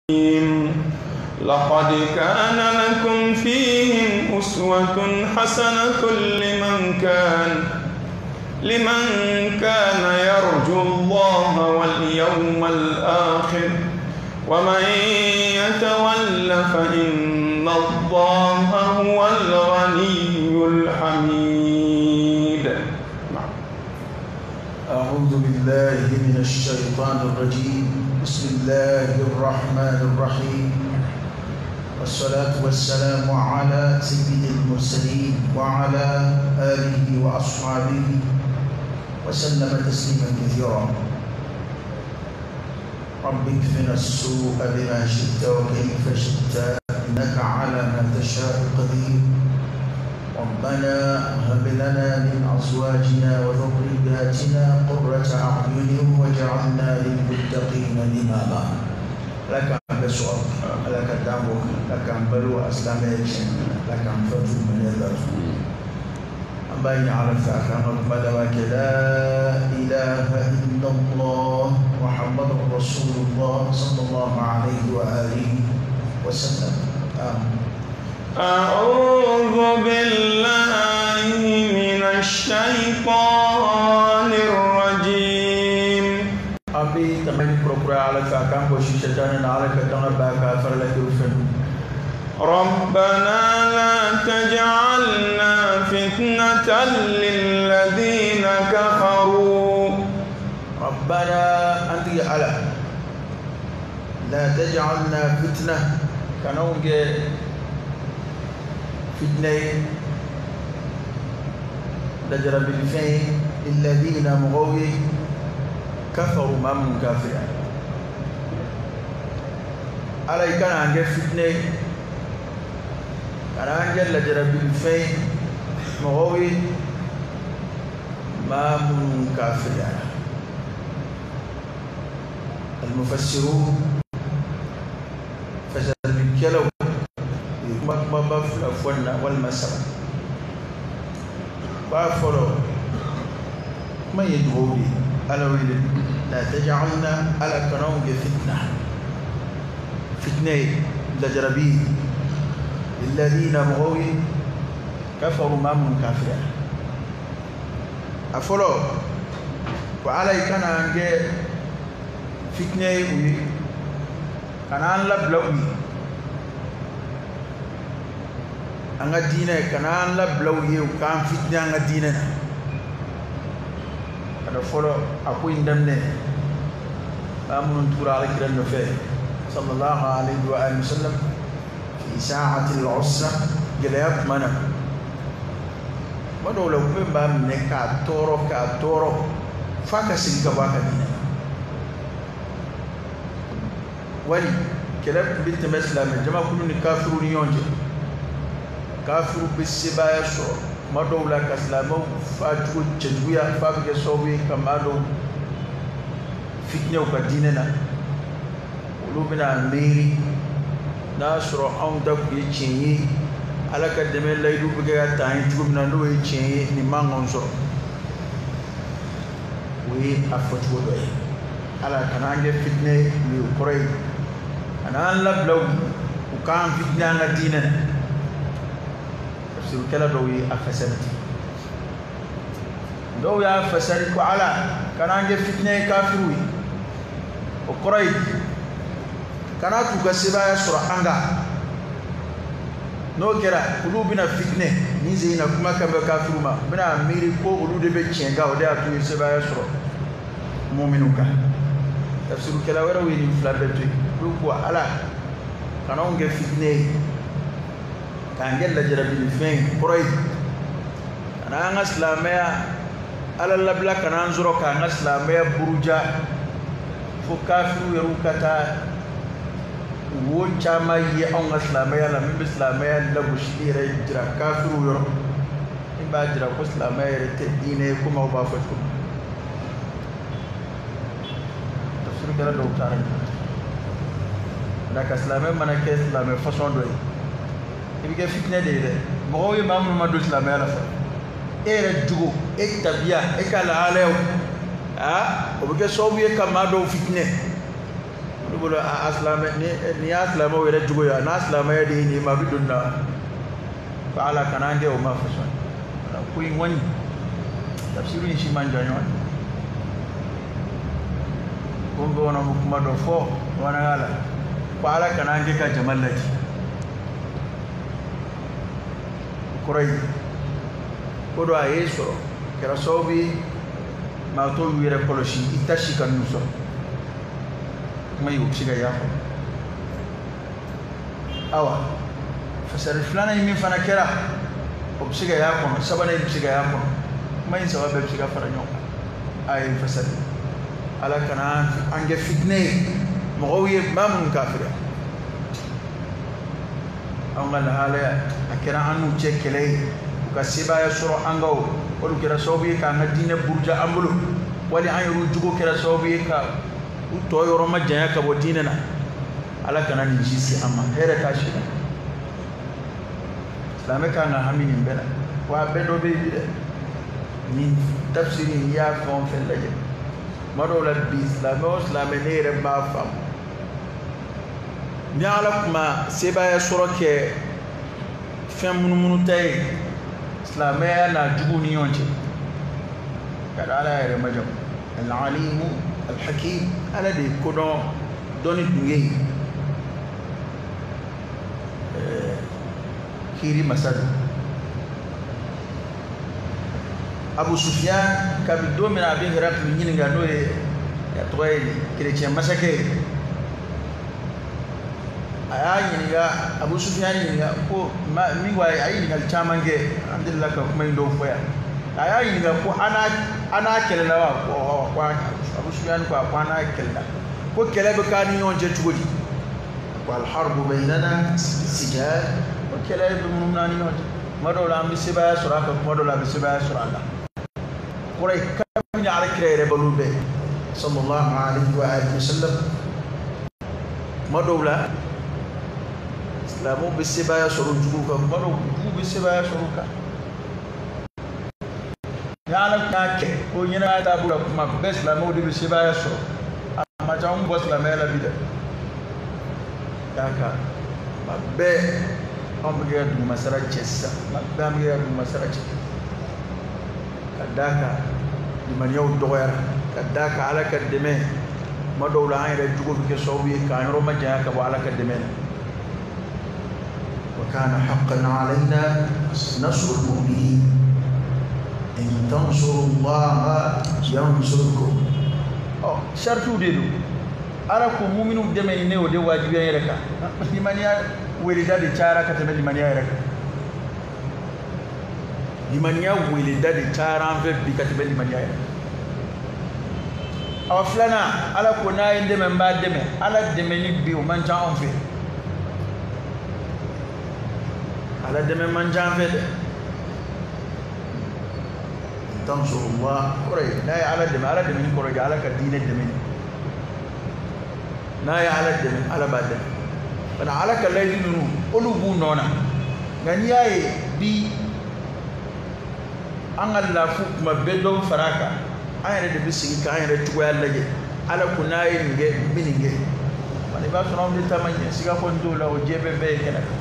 لقد كان لكم فيهم أسوة حسنة لمن كان يرجو الله واليوم الآخر ومن يتول فإن الله هو الغني الحميد. أعوذ بالله من الشيطان الرجيم. بسم الله الرحمن الرحيم، والصلاة والسلام على سيد المرسلين وعلى آله وأصحابه وسلم تسليما كثيرا. رب اكفنا السوء بما شئت وكيف شئت، إنك على ما تشاء قدير. ربنا هب لنا من أزواجنا وذرياتنا قرة أعين واجعلنا للمتقين إماما. لك بسوء، لك دعوك، لك بلو أسلامك، لك فتو من الأرض. بين عرفة مدرك لا إله إلا الله محمد رسول الله صلى الله عليه وآله وسلم. أعوذ بالله من الشيطان الرجيم. أبي تمام بروكرا على فاكام بوشي شيطان على كتنا باكا فرلك رفن. ربنا لا تجعلنا فتنة للذين كفروا. ربنا أنت على لا تجعلنا فتنة كانوا فتنة لجرب بالفين للذين مغوي كفروا ما من كافر. على كان عند فتنة كان عند لجرب بالفين مغوي ما من كافر. المفسرون فسر بالكلو kuma fila fɔ nin na walima saba b'a fɔlɔ kuma ye dugawu de ye. Ala wele la taj'alna ala kan'anw kɛ fitna fitna ye lajarabi lilladina mɔgɔw ye kafaru maa minnu kafira. A fɔlɔ ko ala ye kana an kɛ fitna ye u ye, kana an labila u ye an ka diinɛ, kana an labila u ye u k'an fitinɛ an ka diinɛ na. Ka da fɔlɔ a ko in daminɛ maa minnu tugura ala kira nɔfɛ sallallahu alayhi wa alihi wa sallam fi sa'ati al-usra, gɛlɛya tuma na, tuma dɔw la u bɛ maa minɛ k'a tɔɔrɔ f'a ka segin ka bɔ a ka diinɛ na. Wali kɛlɛ tun bɛ tɛmɛ silamɛ jamakulu ni kafiru ni ɲɔgɔn cɛ. Kafiru bɛ sebaaya sɔrɔ tuma dɔw la ka silamɛw facogo cɛjuguya f'a bɛ kɛ sababu ye ka maa dɔw fitinɛ u ka diinɛ na. Olu bɛna miiri n'a sɔrɔ anw ta tun ye tiɲɛ ye, ala ka dɛmɛ layidu bɛ kɛ ka taa an ye cogo min na, n'o ye tiɲɛ ye, nin man k'anw sɔrɔ. O ye a fɔcogo dɔ ye. Ala kana an kɛ fitinɛ ye u ye, o kɔrɔ ye kana an labila u k'an fitinɛ an ka diinɛ na. Tafsirukɛla dɔw ye a fasari ten. Dɔw y'a fasari ko ala kana an kɛ fitinɛ ye kafiru ye, o kɔrɔ ye kana t'u ka sebaaya sɔrɔ an kan. N'o kɛra olu bɛna fitinɛ nin sen in na, kuma kan bɛ kafiru ma, u bɛna miiri ko olu de bɛ tiɲɛ kan, o de y'a t'u ye sebaaya sɔrɔ mɔminiw kan. Tafsirukɛla wɛrɛw ye nin fila bɛɛ to yen. Olu ko ala kana anw kɛ fitinɛ ye k'an kɛ lajarabili fɛn ye, kɔrɔ ye kana an ka silamɛya ala labila, kana an sɔrɔ k'an ka silamɛya buruja fo kafiru yɛrɛw ka taa wo caman ye anw ka silamɛya la, min bɛ silamɛya lagosili yɛrɛ jira kafiru yɔrɔ, min b'a jira ko silamɛya yɛrɛ tɛ diinɛ ye komi aw b'a fɔ cogo min. Tafsirukɛla dɔw taara yen. Nka ka silamɛ mana kɛ silamɛ fasɔn dɔ ye, i bɛ kɛ fitinɛ de ye dɛ. Mɔgɔw ye maa minnu ma don silamɛya la fɔlɔ, e yɛrɛ jogo, e tabiya, e ka lahalayaw, o bɛ kɛ sababu ye ka maa dɔw fitinɛ. Olu Ne bolo a silamɛ ni y'a silamɛw yɛrɛ jogo ye a n'a silamɛya de ye nin ye ma a bɛ don nin na ko ala kana an kɛ o ma fasɔn ko in kɔni tafsiru in si man jan ɲɔgɔn na ko n bamananw bɛ kuma dɔ fɔ bamanankan la ko ala kana an kɛ ka jama ladi o kɔrɔ ye ko dɔ a ye sɔrɔ kɛra sababu ye maa tɔw y'u yɛrɛ kɔlɔsi i ta si ka n'u sɔrɔ kuma in o bɛ se ka y'a kɔnɔ awa fasari filanan in min fana kɛra o bɛ se ka y'a kɔnɔ sabanan in bɛ se ka y'a kɔnɔ kuma in saba bɛɛ bɛ se ka fara ɲɔgɔn kan a ye fasari ala kana an kɛ fitinɛ ye mɔgɔw ye maa minnu kafiriya anw ka lahalaya a kɛra an n'u cɛ kɛlɛ ye u ka sebaaya sɔrɔ an kan o olu kɛra sababu ye k'an ka diinɛ buruja an bolo wali an yɛrɛw jogo kɛra sababu ye ka u tɔ yɔrɔ ma janya ka bɔ diinɛ na ala kana nin ci se an ma hɛrɛ t'a si la silamɛ kan ka hami nin bɛɛ la wa a bɛɛ dɔ bɛ yen bi dɛ nin tafsiri in n'i y'a fɛn o fɛn lajɛ tuma dɔw la bi silamɛ o silamɛ ne yɛrɛ b'a faamu ni ala tun ma sebaaya sɔrɔ kɛ fɛn munumunuta ye silamɛya n'a juguw ni ɲɔgɔn cɛ ka da ala yɛrɛ majamu al-alimu al-hakim ala de ye kodɔn dɔnni dunge ye kiiri masa don Abu Sufyan kabi don min na a bɛ Herakili ɲininka n'o ye a tɔgɔ ye kerecɛn masakɛ ye a y'a ɲininka Abu Sufyan ɲininka ko min ko a ye ɲininkali caman kɛ an delila ka kuma in dɔw fɔ yan a y'a ɲininka ko an n'a kɛlɛla wa ko ɔhɔ ko Abu Sufyan ko a ko an n'a kɛlɛla ko kɛlɛ bɛ k'an ni ɲɔgɔn cɛ cogo di ko alharbu baynana sijal ko kɛlɛ bɛ munumunu an ni ɲɔgɔn cɛ kuma dɔw la an bɛ sebaaya sɔrɔ a kan kuma dɔw la an bɛ sebaaya sɔrɔ a la kɔrɔ ye kabini ala kira yɛrɛ balo bɛɛ sallallahu alaihi wa alihi wa sallam kuma dɔw la silamɛw bɛ sebaaya sɔrɔ juguw kan kuma dɔw juguw bɛ sebaaya sɔrɔ u kan ni ala tun y'a kɛ ko ɲɛnamaya taabolo la kuma bɛɛ silamɛw de bɛ sebaaya sɔrɔ a ma ca anw bɔ silamɛya la bi dɛ d'a kan kuma bɛɛ anw bɛ kɛ ka dugumasara cɛ sisan kuma bɛɛ an bɛ kɛ ka dugumasara cɛ ka d'a kan limaniyaw dɔgɔyara ka d'a kan ala ka dɛmɛ kuma dɔw la an yɛrɛ jogo bɛ kɛ sababu ye k'an yɔrɔ majanya ka bɔ ala ka dɛmɛ na wa kana haqqan alayna nasrul mu'minin in tansurullaha yansurkum ɔ saritiw de don ala ko muminuw dɛmɛ ni ne y'o de wajibiya n yɛrɛ kan limaniya weleda de cayara ka tɛmɛ limaniya yɛrɛ kan limaniya weleda de cayara an fɛ bi ka tɛmɛ limaniya yɛrɛ awa filanan ala ko n'a ye n dɛmɛ n b'a dɛmɛ ala dɛmɛni bi o man ca anw fɛ ala dɛmɛ man ca an fɛ dɛ tansurullah kɔrɔ ye n'a ye ala dɛmɛ ala dɛmɛni kɔrɔ ye ala ka diinɛ dɛmɛni n'a ye ala dɛmɛ ala b'a dɛmɛ bana ala ka layidu ninnu olu b'u nɔ na nka n'i y'a ye bi an ka lafu kuma bɛɛ dɔ bɛ fara a kan an yɛrɛ de bɛ sigi k'an yɛrɛ cogoya lajɛ ala ko n'a ye nin kɛ n bɛ nin kɛ bana i b'a sɔrɔ anw de ta ma ɲɛ siga kɔni t'o la o jɛ bɛ bɛɛ ye kɛnɛ kan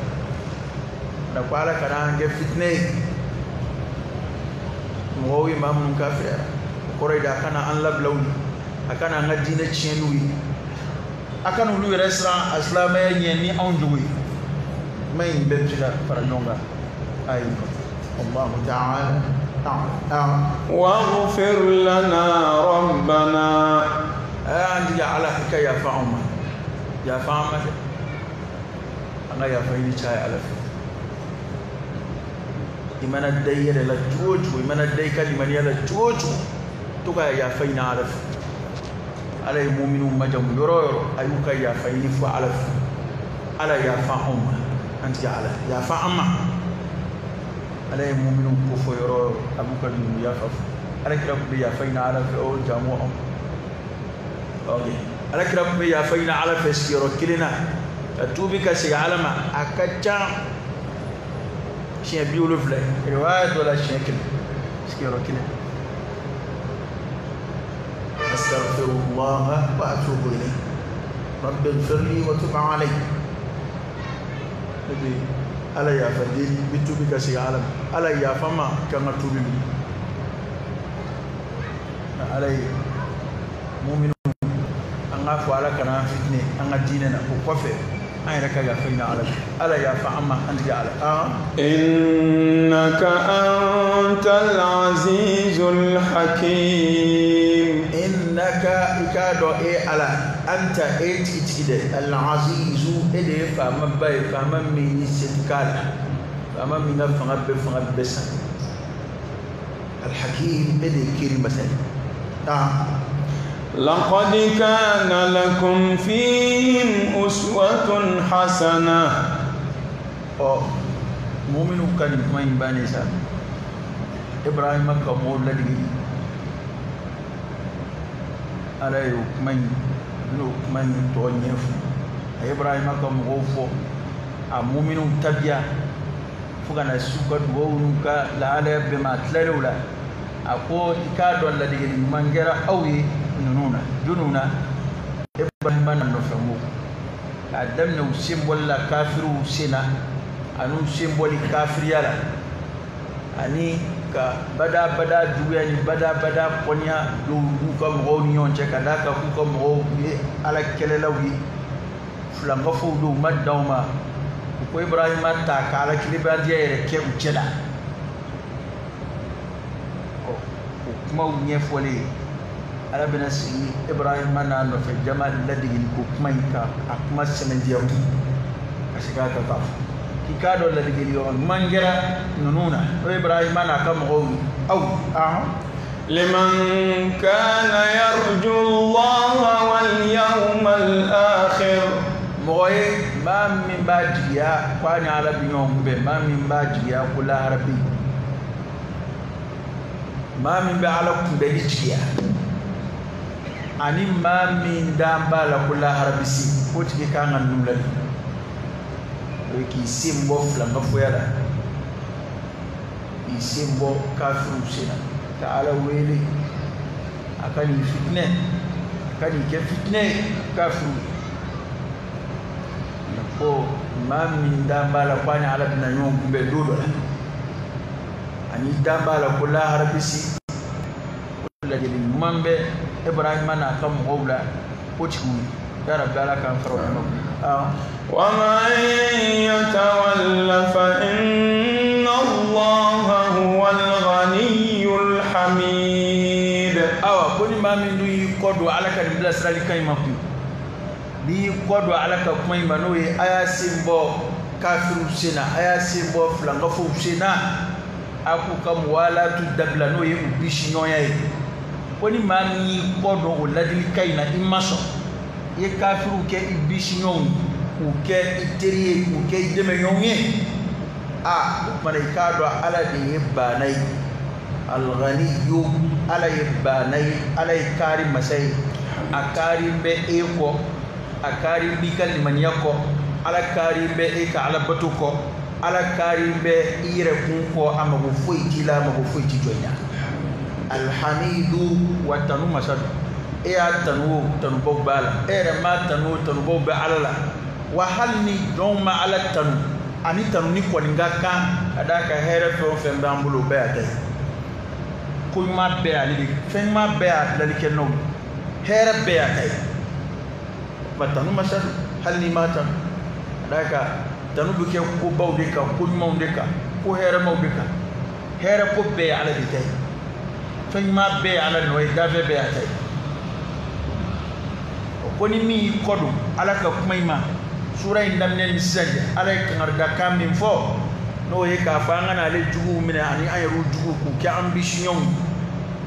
nka ko ala kana an kɛ fitinɛ ye mɔgɔw ye maa minnu kafiriyara o kɔrɔ ye de a kana an labila u ye a kana an ka diinɛ tiɲɛ n'u ye a kana olu yɛrɛ siran a silamɛya ɲɛ ni anw jogo ye kuma in bɛɛ bɛ se ka fara ɲɔgɔn kan ayi Allahu ta'ala a'lam. واغفر لنا ربنا an jigi ala ka yafa anw ma yafa an ma dɛ an ka yafa ɲini caya ala fɛ i mana da i yɛrɛ la cogo o cogo i mana da i ka limaniya la cogo o cogo to ka yafa ɲini ala fɛ ala ye muminuw majamu yɔrɔ o yɔrɔ a y'u ka yafa ɲini fɔ ala fɛ ala yafa anw ma an tigi ala yafa an ma ala ye muminuw ko fɔ yɔrɔ o yɔrɔ a b'u ka jurumu yafa fɔ ala kira tun bɛ yafa ɲini ala fɛ o jango anw ok ala kira tun bɛ yafa ɲini ala fɛ sigiyɔrɔ kelen na ka tuubi ka segin ala ma a ka ca siɲɛ 70 riwaya dɔ la siɲɛ 100 sigiyɔrɔ kelen astaghfirullah wa atubu ilayh Rabbi ighfirli wa tub alayya. Ne bɛ Ala yafa deli, n bɛ tuubi ka segin Ala ma. Ala yafa n ma ka n ka tuubi minɛ. Ala ye muminu an k'a fɔ Ala kana an fitinɛ an ka diinɛ na, o kɔfɛ an yɛrɛ ka yafa ɲini Ala fɛ. Ala yafa an ma, an tigi Ala. Innaka antal azizul hakim. Innaka, i k'a dɔn e Ala, anta e tigitigi dɛ, al azizu, e de ye faamaba ye, faama min ni se tɛ k'a la, faama min ka fanga bɛɛ fanga bɛɛ san. Al hakim, e de ye kiri masa ye. لقد كان لكم فيهم أسوة حسنة. Ɔ muminu ka nin kuma in bannen sa, Ibrahima ka mɔgɔw ladege, Ala ye o kuma in n'o kuma in tɔ ɲɛfɔ. A ye Ibrahima ka mɔgɔw fɔ, a muminu tabiya fo ka na s'u ka dugawu n'u ka lahalaya bɛɛ ma. A tilalen o la, a ko i k'a dɔn ladegeli ɲuman kɛra aw ye ninnu na, jɔnniw na? Ibrahima na nɔfɛ mɔgɔw, k'a daminɛ u sen bɔli la kafiriw sen na, ani u sen bɔli kafiriya la, ani ka badabada juguya ni badabada kɔniya don u ka mɔgɔw ni ɲɔgɔn cɛ, ka d'a kan k'u ka mɔgɔw ye Ala kɛlɛlaw ye, filankafow don, u ma dan o ma, u ko Ibrahima ta ka Ala kelebadiya yɛrɛ kɛ u cɛ la. Ɔ o kumaw ɲɛfɔlen, Ala bɛna sigi Ibrahima n'a nɔfɛ jama ladegeli ko kuma in kan, a kuma sɛmɛntiya kun ka segin a kan k'a fɔ k'i k'a dɔn ladegeli yɔrɔ ɲuman kɛra ninnu na, n'o ye Ibrahima n'a ka mɔgɔw ye. Aw liman kana yarju Allaha wal yawmal akhir. Mɔgɔ ye maa min b'a jigiya ko a ni Ala bɛ ɲɔgɔn kunbɛn, maa min b'a jigiya ko lahara bɛ yen, maa min bɛ Ala kunbɛnli jigiya, ani maa min dan b'a la ko lahara bɛ se, o tigi kan ka ninnu ladi. O ye k'i sen bɔ filankafoya la, k'i sen bɔ kafiriw sen na, ka Ala wele a ka n'i fitinɛ, a ka n'i kɛ fitinɛ ye kafiriw ye. Ko maa min dan b'a la ko a ni Ala bɛna ɲɔgɔn kunbɛn don dɔ la, ani dan b'a la ko lahara bɛ se, o ladili ɲuman bɛ Ibrahima n'a ka mɔgɔw la, o tigiw ye. Ya Rabbi, Ala k'an fara o kuma. Wa man yatawalla fa inna Allaha huwal ghaniyyul hamid. Awa ko ni maa min dun y'i kɔ don Ala ka nin bilasirali kan in ma kun, n'i y'i kɔ don Ala ka kuma in ma, n'o ye a y'a sen bɔ kafiriw sen na, a y'a sen bɔ filankafow sen na, a k'u ka muwalatu dabila, n'o ye u bisiɲɔgɔnya ye. Ko ni maa min y'i kɔ don o ladilikan in na, i ma sɔn, i ye kafiriw kɛ i bisiɲɔgɔnw ye, k'u kɛ i teri ye, k'u kɛ i dɛmɛɲɔgɔn ye, a o tuma na i k'a dɔn Ala de ye baana ye, al-ghaniyu, Ala ye baana ye, Ala ye kaari masa ye, a kaari bɛ e kɔ, a kaari b'i ka limaniya kɔ, Ala kaari bɛ e ka Ala bato kɔ, Ala kaari bɛ i yɛrɛ kun kɔ, a mago foyi t'i la, a mago foyi t'i jɔ i la. Alhamidu, wa tanu masa don, e y'a tanu o, tanubaw b'a la, e yɛrɛ m'a tanu o, tanubaw bɛ Ala la. Wa hali ni jɔnw ma Ala tanu, ani tanuni kɔni ka kan, ka d'a kan hɛrɛ fɛn o fɛn b'an bolo, o bɛɛ y'a ta ye. Ko ɲuman bɛɛ y'ale de, fɛn ɲuman bɛɛ y'a dilanli kɛ n'o ye, hɛrɛ bɛɛ y'a ta ye. Wa tanu masa don, hali n'i m'a tanu, ka d'a kan tanu bɛ kɛ kobaw de kan, ko ɲumanw de kan, ko hɛrɛmaw de kan. Hɛrɛ ko bɛɛ ye Ala de ta ye, fɛn ɲuman bɛɛ ye Ala nɔ ye, dafɛn bɛɛ y'a ta ye. Ko ni min y'i kɔ don Ala ka kuma in ma, sura in daminɛ ni sisan cɛ, Ala ye kangaridakan min fɔ, n'o ye k'a fɔ an ka n'ale juguw minɛ ani an yɛrɛw juguw k'u kɛ an bisiɲɔgɔnw ye,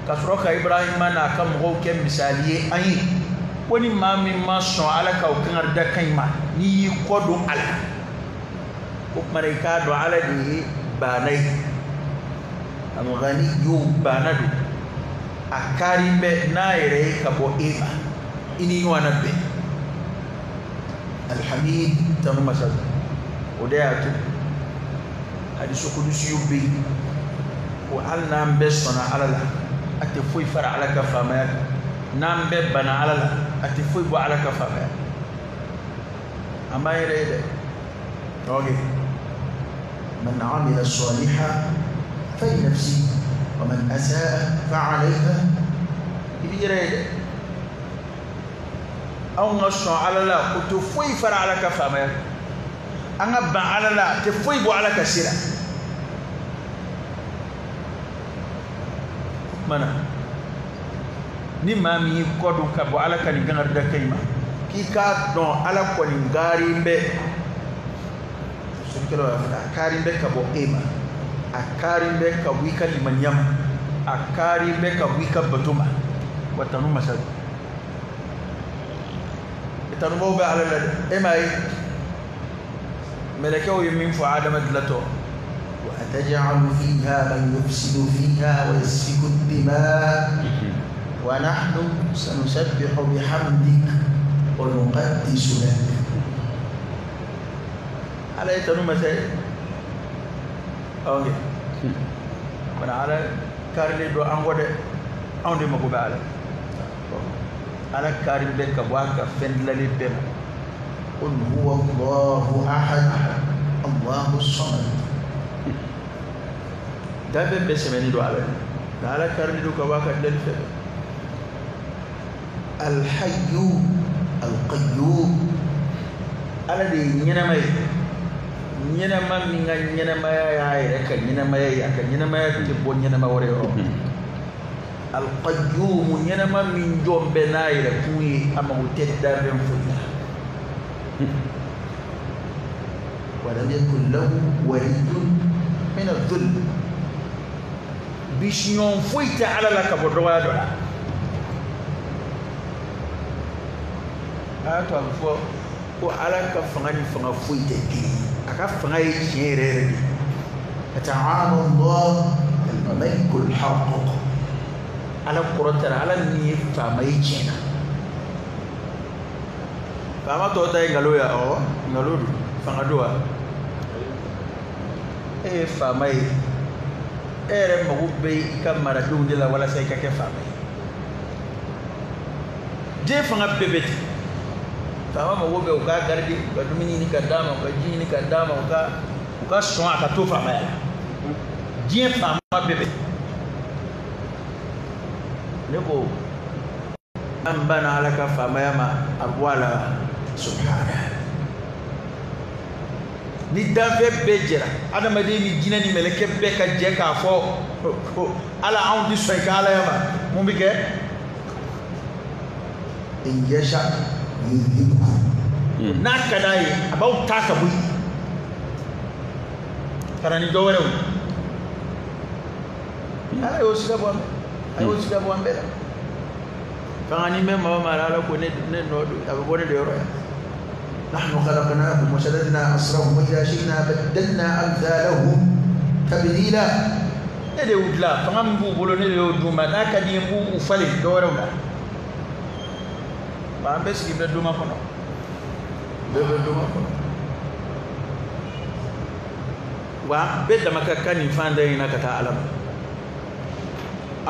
ka sɔrɔ ka Ibrahima n'a ka mɔgɔw kɛ misali ye an ye. Ko ni maa min ma sɔn Ala ka o kangaridakan in ma, n'i y'i kɔ don a la, o tuma na i k'a dɔn Ala de ye baana ye, al-ghaniyu, baana don, a kaari bɛ n'a yɛrɛ ye ka bɔ e ma, i ni ɲɔgɔn na bɛn. Alhamid, tanu masa don. O de y'a to hadisu kudusiw bɛ yen ko hali n'an bɛɛ sɔnna Ala la, a tɛ foyi fara Ala ka faamaya kan, n'an bɛɛ banna Ala la, a tɛ foyi bɔ Ala ka faamaya kan. An b'an yɛrɛ ye dɛ. Ok. من عمل صالحا فلنفسه ومن أساء فعليها. I b'i yɛrɛ ye dɛ. Anw ka sɔn Ala la o tɛ foyi fara Ala ka faamaya kan. An ka ban Ala la a tɛ foyi bɔ Ala ka se la. O tuma na ni maa min y'i kɔ don ka bɔ Ala ka nin kangarida kan in ma, k'i k'a dɔn Ala kɔni kaari bɛ sokɛlaw y'a fɔ, a kaari bɛ ka bɔ e ma, a kaari bɛ ka bɔ i ka limaniya ma, a kaari bɛ ka bɔ i ka bato ma. Wa tanu masa don. Tanubaw bɛ Ala la dɛ. E m'a ye mɛlɛkɛw ye min fɔ Adama dilatɔ. وأتجعل فيها من يفسد فيها ويسفك الدماء ونحن سنسبح بحمدك ونقدس لك. Ala ye tanu masa ye. Ok. Bana Ala kaarilen don an kɔ dɛ. Anw de mako bɛ Ala. Ala kaari bɛ ka bɔ a ka fɛn dilanlen bɛɛ ma. قل هو الله أحد الله الصمد. Danfɛn bɛɛ sɛmɛni don Ala ye. Nka Ala kaarilen don ka bɔ a ka dilanli fɛ. الحي القيوم. Ala de ye ɲɛnama ye. Ɲɛnama min ka ɲɛnamaya y'a yɛrɛ ka ɲɛnamaya ye, a ka ɲɛnamaya tɛ bɔ ɲɛnama wɛrɛ yɔrɔ. Alqayyum, ɲɛnama min jɔn bɛ n'a yɛrɛ kun ye, a mago tɛ danfɛn foyi la. ولم يكن له ولي من الذل. Bisiɲɔgɔn foyi tɛ Ala la ka bɔ dɔgɔya dɔ la. A y'a to a bɛ fɔ ko Ala ka fanga ni fanga foyi tɛ kelen ye. A ka fanga ye tiɲɛ yɛrɛ yɛrɛ de ye. فتعالى الله الملك الحق. Ala kɔrɔtara, Ala min ye faama ye tiɲɛ na. Faama tɔw ta ye nkalon ye, awɔ, nkalon don, fanga don wa? E ye faama ye, e yɛrɛ mago bɛ i ka maradenw de la walasa i ka kɛ faama ye. Diɲɛ fanga bɛɛ bɛ ten. Faama mago bɛ u ka garidi, u ka dumuni ɲini ka d'a ma, u ka ji ɲini ka d'a ma, u ka sɔn a ka to faamaya la. Diɲɛ faama bɛɛ bɛ ten. Ne ko an banna Ala ka faamaya ma, a bɔ a la. سبحانه. Ni danfɛn bɛɛ jɛra, adamaden ni jinɛ ni mɛlɛkɛ bɛɛ ka jɛ k'a fɔ ko Ala anw ti sɔn i ka Alaya ma, mun bɛ kɛ? إن يشأ يذهبكم. N'a ka d'a ye, a b'aw ta ka bɔ yen ka na ni dɔ wɛrɛw ye. Ala y'o sira bɔ an bɛɛ, a y'o sira bɔ an bɛɛ la. Fanga ni bɛ maa o maa la, Ala ko ne nɔ don, a bɛ bɔ ne de yɔrɔ yan. نحن خلقناهم وشددنا أسرهم وإذا شئنا بدلنا أمثالهم تبديلا. Ne de y'u dilan, fanga min b'u bolo ne de y'o d'u ma, n'a ka di n ye n b'u falen dɔ wɛrɛw la. Wa an bɛɛ sigi bɛ doma kɔnɔ, bɛɛ bɛ doma kɔnɔ. Wa bɛɛ dama ka kan nin fan da in na ka taa Ala ma.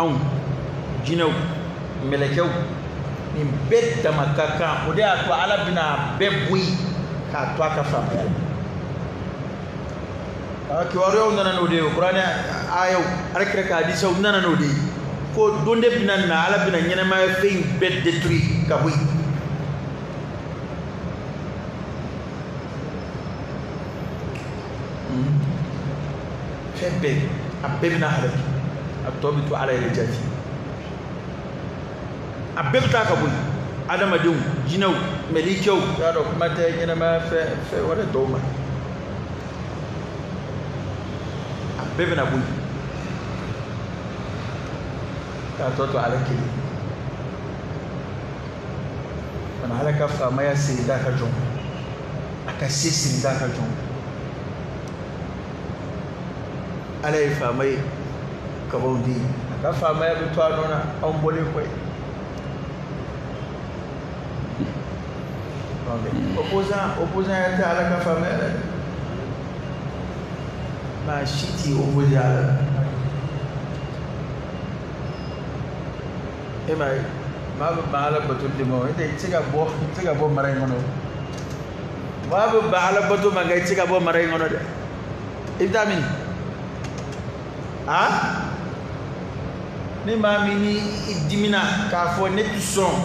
Anw jinɛw, mɛlɛkɛw, nin bɛɛ dama ka kan. O de y'a to Ala bɛna a bɛɛ bɔ yen k'a to a ka faamaya la. Kibaruyaw nana n'o de ye, kuranɛ ayaw, Ala kira ka hadisaw nana n'o de ye, ko don de bɛna na Ala bɛna ɲɛnamaya fɛn in bɛɛ détruire ka bɔ yen. Fɛn bɛɛ, a bɛɛ bɛna halaki, a tɔ bɛ to Ala yɛrɛ jati. A bɛɛ bɛ taa ka bɔ yen, adamadenw, jinɛw, mɛlikɛw, y'a dɔn kuma tɛ ɲɛnamaya fɛn wɛrɛ tɔw ma. A bɛɛ bɛna bɔ yen k'a tɔ to Ala kelen. Bana Ala ka faamaya siri t'a ka jɔn, a ka se siri t'a ka jɔn. Ala ye faama ye ka b'anw den, a ka faamaya bɛ to a nɔ na anw bɔlen kɔ yen. Opposant yɛrɛ tɛ Ala ka faamaya la dɛ. Maa si t'i opposé Ala la. E m'a ye, maa bɛ ban Ala batoli de ma, o tɛ i tɛ se ka bɔ, i tɛ se ka bɔ mara in kɔnɔ. Maa bɛ ban ala bato ma nka i tɛ se ka bɔ mara in kɔnɔ dɛ. I bɛ taa min? Ah? Ni maa min ni i dimina k'a fɔ ne tɛ sɔn.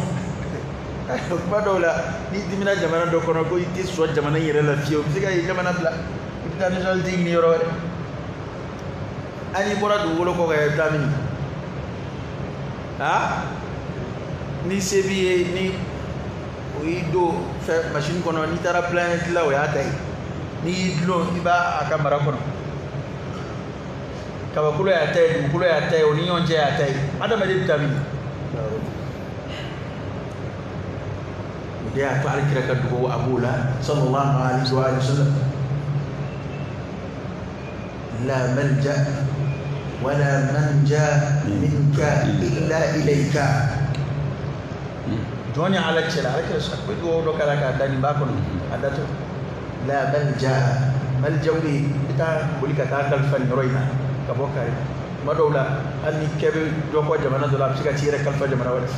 Kuma dɔw la n'i dimina jamana dɔ kɔnɔ ko i tɛ sɔn jamana in yɛrɛ la fiyewu, i bɛ se ka yen jamana bila. I bɛ taa nationalité ɲini yɔrɔ wɛrɛ. Hali n'i bɔra dugukolo kɔ kan i bɛ taa min? Ah? Ni se b'i ye ni o y'i don fɛn machine kɔnɔ n'i taara planète la o y'a ta ye. N'i y'i dulon i b'a a ka mara kɔnɔ. Kabakolo y'a ta ye, dugukolo y'a ta ye, o ni ɲɔgɔn cɛ y'a ta ye. Adamaden bɛ taa min? O de y'a to hali kira ka dugawu a b'o la sallallahu alaihi wa sallam. La malja wala manja minka illa ilayka. Jɔn ni ala cɛla ala kira sa ko dugawu dɔ k'a la k'a da nin b'a kɔnɔ a datɔ. La malja maljaw de i bɛ taa boli ka taa kalifa nin yɔrɔ in na ka bɔ kari. Tuma dɔw la hali ni kɛ bɛ dɔ kɔ jamana dɔ la a bɛ se ka t'i yɛrɛ kalifa jamana wɛrɛ.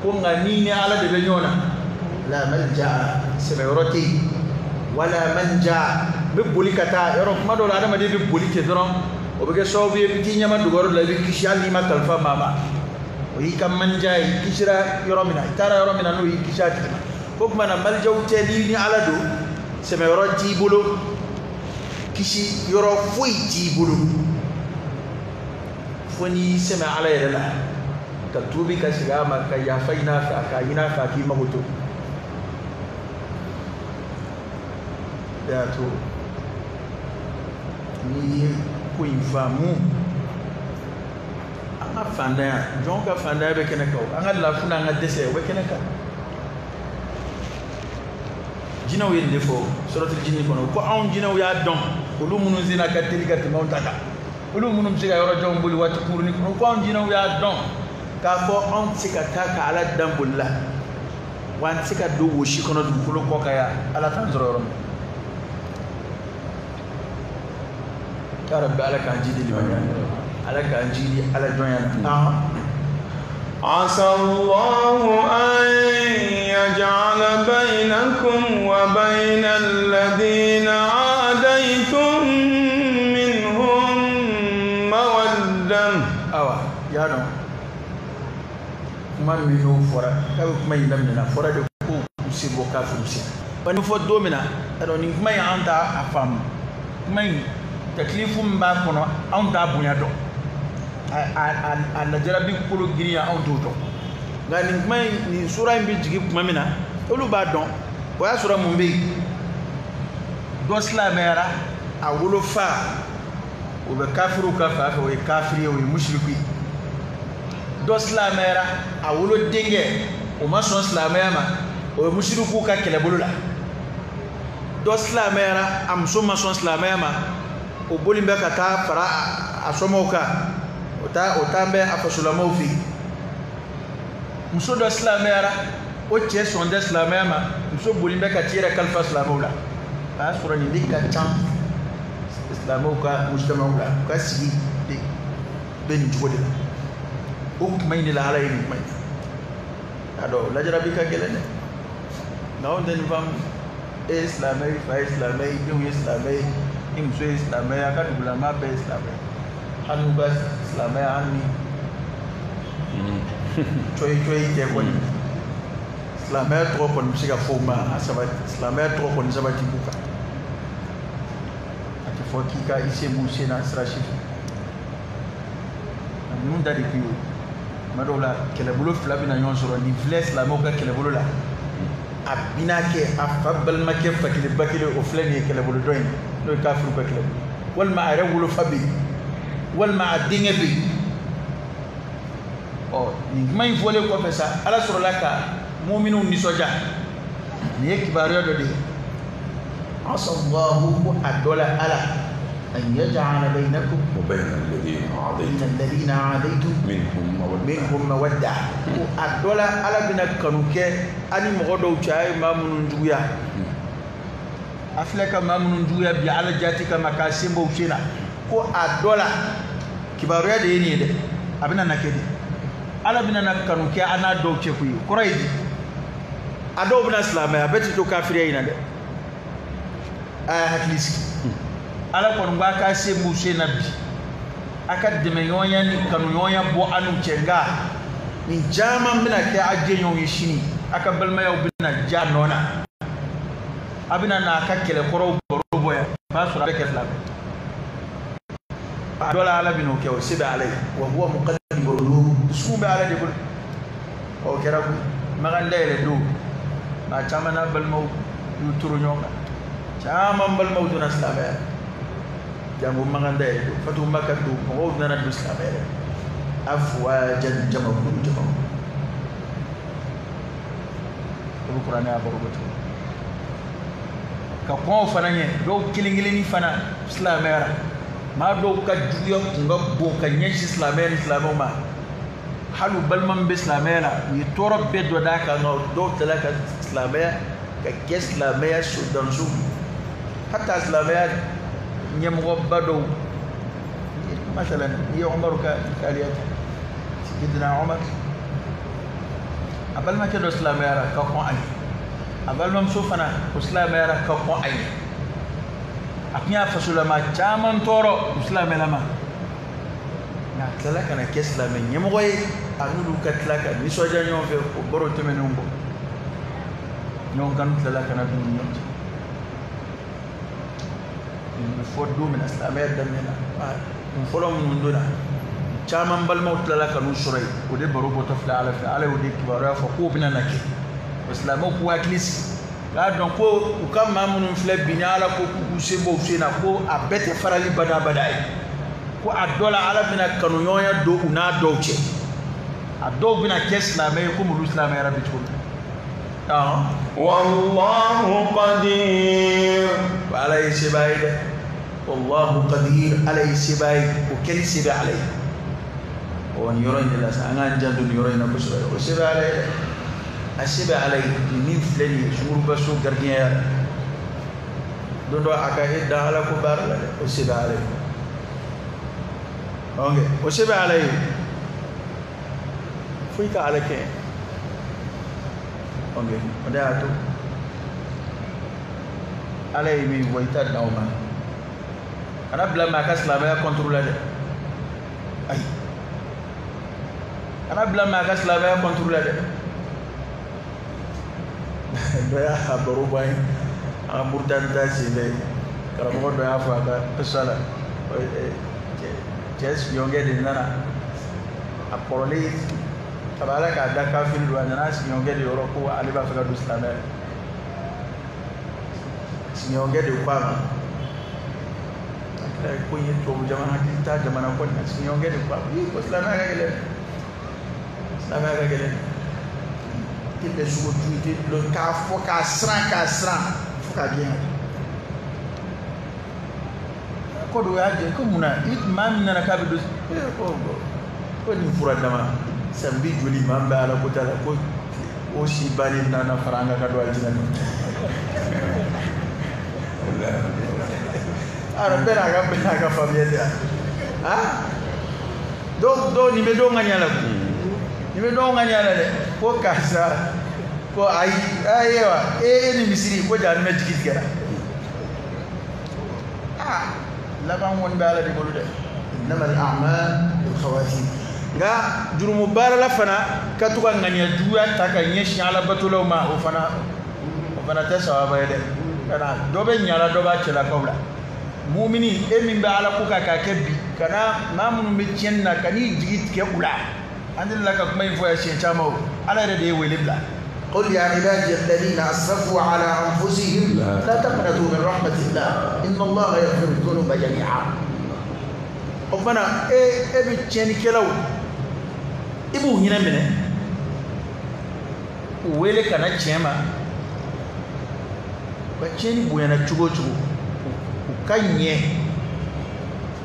Ko nka ni ni ala de bɛ ɲɔgɔn na. La malja sɛbɛyɔrɔ tɛ yen. Wala manja n bɛ boli ka taa yɔrɔ. Kuma dɔw la adamaden bɛ boli ten dɔrɔn o bɛ kɛ sababu ye i bɛ t'i ɲɛma dogo yɔrɔ dɔ la i bɛ kisi hali n'i ma kalifa maa ma. O y'i ka manja ye, i kisira yɔrɔ min na, i taara yɔrɔ min na n'o y'i kisi a tigi ma. Ko tuma na malijaw tɛ n'i ni ala don sɛmɛyɔrɔ t'i bolo, kisi yɔrɔ foyi t'i bolo fo n'i sɛmɛ ala yɛrɛ la ka tuubi ka segin a ma ka yafa ɲini a fɛ a k'a ɲini a fɛ a k'i mago to. O de y'a to n'i ye ko in faamu, an ka fantanya, jɔn ka fantanya bɛ kɛnɛ kan o, an ka lafu n'an ka dɛsɛ o bɛ kɛnɛ kan. Jinɛw ye nin de fɔ suratul jinni kɔnɔ ko anw jinɛw y'a dɔn olu minnu senna ka teli ka tɛmɛ anw ta kan, olu minnu bɛ se ka yɔrɔ janw boli waati kunkurunin kɔnɔ, ko anw jinɛw y'a dɔn k'a fɔ anw tɛ se ka taa ka ala dan boli la, wa an tɛ se ka don wo si kɔnɔ dugukolo kɔ kan yan ala t'an sɔrɔ yɔrɔ min. Ya Rabbi ala k'an jidi limaniya, ala k'an jidi ala jɔnya na. عسى الله أن يجعل بينكم وبين الذين عاديتم منهم مودة. Awa y'a dɔn kuma min n'o fɔra k'a bɛ kuma in daminɛ na fɔra de ko u sen bɔ kafiriw sen. Wa nin fɔ don min na a dɔn nin kuma in an t'a faamu, kuma in takilifu min b'a kɔnɔ anw t'a bonya dɔn. A lajarabi kolo girinya anw t'o dɔn. Nka nin kuma in nin sura in bɛ jigin tuma min na olu b'a dɔn. O y'a sɔrɔ mun bɛ yen, dɔ silamɛyara a wolofa o bɛ kafiriw ka fan fɛ, o ye kafiri ye, o ye musiriku ye. Dɔ silamɛyara a wolodenkɛ o ma sɔn silamɛya ma, o ye musirikuw ka kɛlɛbolo la. Dɔ silamɛyara a muso ma sɔn silamɛya ma, o boli bɛ ka taa fara a somɔgɔw kan, o taa bɛ a fasolamaw fɛ yen. Muso dɔ silamɛyara o cɛ sɔn tɛ silamɛya ma, muso boli bɛ ka t'i yɛrɛ kalifa silamɛw la. O y'a sɔrɔ nin de ka ca silamɛw ka mujtamaw la, u ka sigi de bɛ nin cogo de la. O kuma in de la ala ye nin kuma in. A dɔn lajarabi ka gɛlɛn dɛ, nka anw tɛ nin faamu. E ye silamɛ ye, fa ye silamɛ ye, denw ye silamɛ ye, i muso ye silamɛ ye, a ka dugulama bɛɛ ye silamɛ ye. Hali n'u ka silamɛya hali ni cɔyi cɔyi tɛ kɔni, silamɛya tɔgɔ kɔni bɛ se ka fɔ o ma, a sabati silamɛya tɔgɔ kɔni sabati b'u kan. A tɛ fɔ k'i ka i sen b'u sen na sira si fɛ. Ninnu da de kun y'o ye. Tuma dɔw la kɛlɛbolo fila bɛna ɲɔgɔn sɔrɔ, nin filɛ silamɛw ka kɛlɛbolo la, a bina kɛ a fa balimakɛ fa kelen ba kelen o filɛ nin ye kɛlɛbolo dɔ in n'o ye kafiriw ka kɛlɛbolo, walima a yɛrɛ wolofa bɛ yen, walima a denkɛ bɛ yen. Ɔ nin kuma in fɔlen kɔfɛ sa, ala sɔrɔla ka muminw nisɔndiya. Nin ye kibaruya dɔ de ye. Asa Allahu ko a dɔ la ala an yaj'ala bainakum wa bayna alladhina adaytum minhum mawadda. Ko a dɔ la ala bɛna kanu kɛ ani mɔgɔ dɔw cɛ a ye maa minnu juguya. A filɛ ka maa minnu juguya bi ala jati kama k'a sen bɔ u sen na. Ko a dɔ la kibaruya de ye nin ye dɛ, a bɛna na kɛ de, ala bɛna na kanu kɛ an n'a dɔw cɛ koyi. O kɔrɔ ye di? A dɔw bɛna silamɛya, a bɛɛ tɛ to kafiriya in na dɛ. A y'a hakili sigi ala kɔni b'a ka se b'u sen na bi a ka dɛmɛɲɔgɔnya ni kanuɲɔgɔnya bɔ an n'u cɛ nka nin caman bɛna kɛ a jɛɲɔgɔn ye sini a ka balimayaw bɛna ja nɔ na a bɛna n'a ka kɛlɛkɔrɔw baro bɔ yan o b'a sɔrɔ a bɛ kɛ fila bɛɛ a dɔ la ala bɛn'o kɛ o se bɛ ala ye wa huwa muqallibul qulub dusukun bɛ ala de bolo o kɛra koyi makan dayɛlɛ don maa caman n'a balimaw y'u turu ɲɔgɔn kan caman balimaw donna silamɛya la jango makan dayɛlɛ don fatu maka don mɔgɔw nana don silamɛya la afwajan jamakulu jamakulu o bɛ kuranɛ y'a baro bɔ cogo ka kɔn o fana ɲɛ dɔw kelen kelenni fana silamɛyara maa dɔw ka juguya kun ka bon ka ɲɛsin silamɛya ni silamɛw ma hali u balima min bɛ silamɛya la u ye tɔɔrɔ bɛɛ dɔ d'a kan nka dɔw tilala ka silamɛya ka kɛ silamɛya sodanso hata silamɛya ɲɛmɔgɔba dɔw masalan n'i ye Umaru ka misaliya ta Sidina Umar a balimakɛ dɔ silamɛyara ka kɔn a ɲɛ a balimamuso fana o silamɛyara ka kɔn a ɲɛ a tun y'a fasolama caman tɔɔrɔ u silamɛlama nka a tilala ka na kɛ silamɛ ɲɛmɔgɔ ye a n'olu ka tila ka nisɔndiya ɲɔgɔn fɛ o baro tɛmɛnenw bɔ ɲɔgɔn kanu tilala ka na don u ni ɲɔgɔn cɛ nin bɛ fɔ don min na silamɛya daminɛ na kun fɔlɔ minnu donna caman balimaw tilala ka n'u sɔrɔ yen o de baro bɔtɔ filɛ ala fɛ ala y'o de kibaruya fɔ k'o bɛna na kɛ o silamɛw k'u hakili sigi k'a dɔn ko u ka maa minnu filɛ bi ni ala ko k'u k'u sen bɔ u sen na ko a bɛɛ tɛ farali badabada ye ko a dɔ la ala bɛna kanuɲɔgɔnya don u n'a dɔw cɛ a dɔw bɛna kɛ silamɛ ye komi olu silamɛyara bi cogo min na. Wallahu qadir. Ala ye sebaa ye dɛ wallahu qadir ala ye sebaa ye o kɛli se bɛ ala ye ɔ nin yɔrɔ in de la sa an k'an janto nin yɔrɔ in na kosɛbɛ o se bɛ ala ye dɛ a se bɛ ala ye nin min filɛ nin ye sungurubaso gardien la don dɔ a ka e dan ala ko baara la dɛ o se bɛ ala ye ok o se bɛ ala ye foyi ka ala kɛ ok o de y'a to ala ye min fɔ i t'a dan o ma kana bila maa ka silamɛya contre la dɛ ayi kana bila maa ka silamɛya contre la dɛ dɔ y'a baro bɔ an ye an ka Muritani ta senfɛ karamɔgɔ dɔ y'a fɔ a ka kisa la cɛ sigiɲɔgɔnkɛ de nana a kɔrɔlen a b'a la k'a da kafiri don a nana a sigiɲɔgɔnkɛ de yɔrɔ ko ale b'a fɛ ka don silamɛya la sigiɲɔgɔnkɛ de ko a ma a kɛra ko in ye tubabu jamana hakili t'a jamana kɔni na sigiɲɔgɔnkɛ de ko a ma ii ko silamɛya ka gɛlɛn silamɛya ka gɛlɛn i tɛ bɛn sogo dun i tɛ dulɔ k'a fɔ k'a siran fo k'a gɛn ko dɔ y'a jɛ ko munna i maa min nana k'a bɛ don ko nin fura dama san bi joli maa min bɛ ala ko ta la ko o si bannen nana fara an kan ka don alijinɛ na ara bɛɛ n'a ka faamuya de ah dɔw nin bɛ dɔw ŋaniya la koyi nin bɛ dɔw ŋaniya la dɛ ko karisa ko ayi ayiwa e ni misiri ko jahanama jigi tigɛra ah laban kɔni bɛ ala de bolo dɛ innamal a'mal bil khawatim nka jurumu baarala fana ka to ka ŋaniya juguya ta ka ɲɛsin ala batolaw ma o fana tɛ sawaba ye dɛ kana dɔ bɛ ɲala dɔ b'a cɛlakaw la mumini e min bɛ ala ko kan k'a kɛ bi kana maa minnu bɛ tiɲɛni na ka n'i jigi tigɛ u la an delila ka kuma in fɔ yan siɲɛ caman o ala yɛrɛ de ye wele bila. قل يا عبادي الذين أسرفوا على أنفسهم لا تقنطوا من رحمة الله إن الله يغفر الذنوب جميعا. O fana e bɛ tiɲɛnikɛlaw i b'u hinɛ minɛ u wele ka na tiɲɛ ma u ka tiɲɛni bonyana cogo o cogo u ka ɲɛ